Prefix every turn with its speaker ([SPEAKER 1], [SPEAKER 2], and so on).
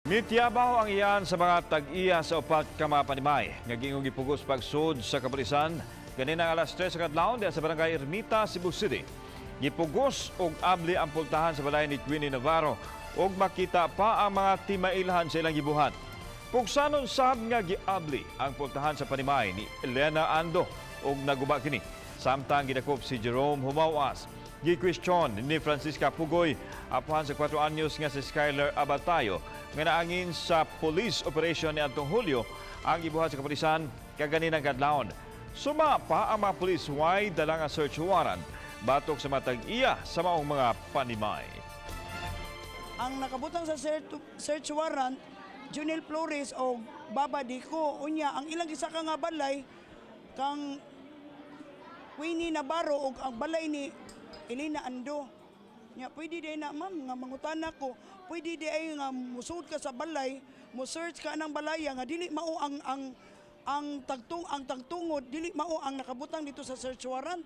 [SPEAKER 1] Mitiyabaw ang iyan sa mga tag-iya sa upat ka mga panimay nga giingong gipugos pagsud sa kapulisan ganinang alas 3 sa kadlawon diha sa Barangay Ermita, Cebu City. Gipugos og abli ang pultahan sa balay ni Queenie Navarro ug makita pa ang mga timailhan sa ilang gibuhat. Pugsanon sab nga giabli ang pultahan sa panimay ni Elena Ando ug naguba kini. Samtang gidakop si Jerome Humawas. Gi-question ni Francisca Pugoy, apuhan sa 4 anyos nga si Skyler Abatayo, nga naangin sa police operation ni Antong Hulyo ang gibuhat sa kapulisan kaganinang kadlawon. Suma pa ang mga police way dala nga search warrant batok sa matag iya sa maong mga panimay.
[SPEAKER 2] Ang nakabutang sa search warrant, Junel Flores o Baba Dico. Unya, ang ilang isa ka nga balay kang Queenie Navarro og ang balay ni Elena Ando. Nya pwede di na, ma'am, nga mangutana ko, pwede di ay nga musud ka sa balay, mo search ka ng balaya nga dili mao ang tagtung ang tagtungod, dili mao ang nakabutang dito sa search warrant.